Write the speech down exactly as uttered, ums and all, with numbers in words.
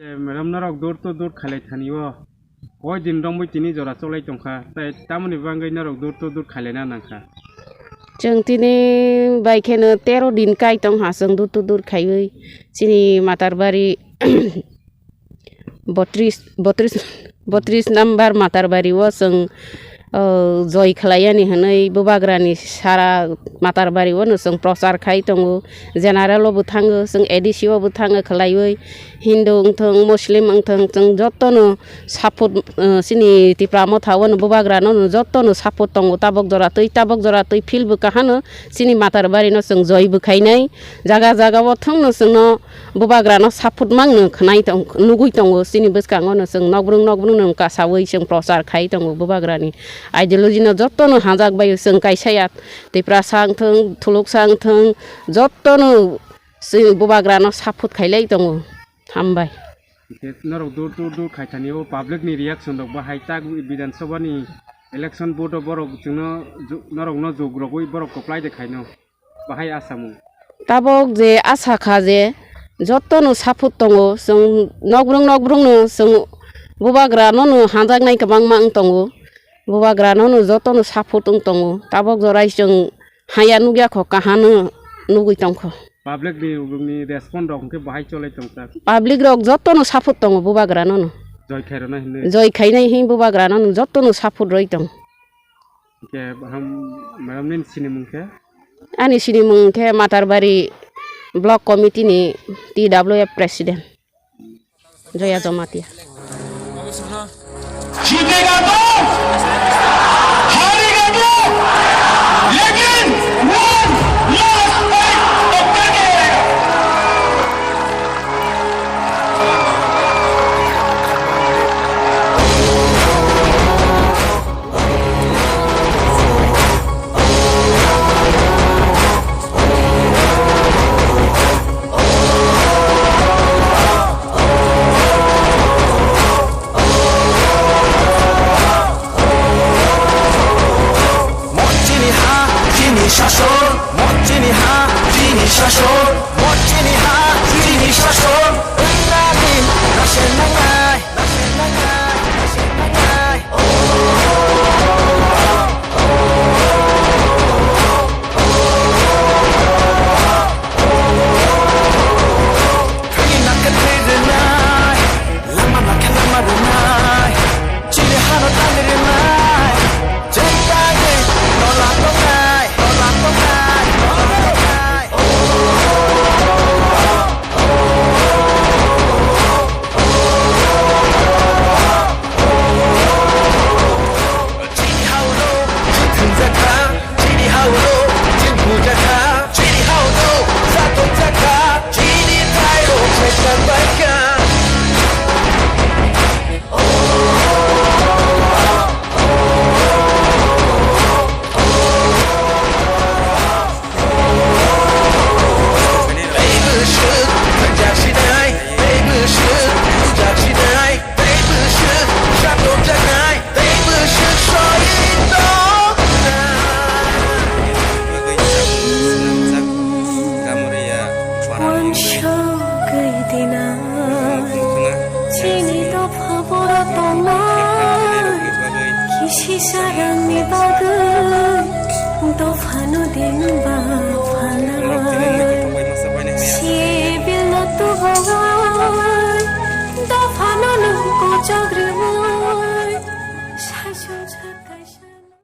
Madam, norok door to door khailai thani o koi din romwi tini jora cholai tongkha, tai tamoni bagwi norok door to door khailaina nangkha? Chwng tini bai kheno tero din kai tongkha chwng door to door khaiwi chini Matarbari botris, botris, botris number Matarbari o chwng, o, joi khlaiyani hwnwi bubagrani sara Matarbari o no chwng prochar khai tongo. General o bo thango, chwng A D C o bo thango khlaiwi. Hindu wngthong, Muslim wngthong, chwng jotono support, o, chini Tipra Motha o no bubagrano no jotono support tongo. Tabok jora twi, tabok jora twi field bo kahano chini Matarbari no chwng joi bo khainai. Jaga jaga o thwngno chwngno bubagrano support mangno khwnai tong, nugui tongo. Chini bwskango no chwng nokbrung nokbrung no kasawi chwng prochar khai tongo bubagrani ideology no jotono hajak bai chwng kaisa ya Tiprasa wngthwng, Thuluksa wngthwng jotono chini bubagrano support khailai tongo. Hambai. Hwnkhe norok dur dur dur khaithani o public ni reaction rok bahai tak Bidhan Sabha ni election vote o borok chwngno ju-, norokno jug rogwi borok kwplai de khaino. Bahai asamung. Tabok je asa kha je jotono support tongo, chwng nokbrung nokbrung no chwng bubagra no no hanjaknai kwbangma wng tongo, bubagra no no jotono support wng tongo, tabok jorai chwng haya nukya kho, kahano nugwi tongkho. Public ni, ni response rok hwnkhe bahai cholai tongkha. Public rok jotono support tongo bubagra no no. Joi khairona hinwi. Joi khainai hin bubagra no no jotono support roi tong. Hwnkhe baham, madam nini sinimung khe? Ani sinimung khe Matarbari Block Committee ni T W F President Joya Jamatia. जीतेगा तो, हारेगा तो, लेकिन वो last fight तो करके रहेगा। Mochini ha, chini sasor, mochini ha, chini sasor, mochini ha, chini sasor. Wngnanin, nasen nangnai, nasen nangnai, nasen nangnai. Thwi nakhe thwi rwnai, lama nakhe lama rwnai, chini hano tang rwnai, chwng tangwi nola tongnai, nola tongnai, nola tongnai. Chini ha-o no chwng thwngjakha, chini ha-o no chwng bujakha, chini ha-o no satokjakha, chini thairok saikha baikha. Wansugwi dina chini dopha bora tongnai, kisi sarangni bagwi dophano din ba.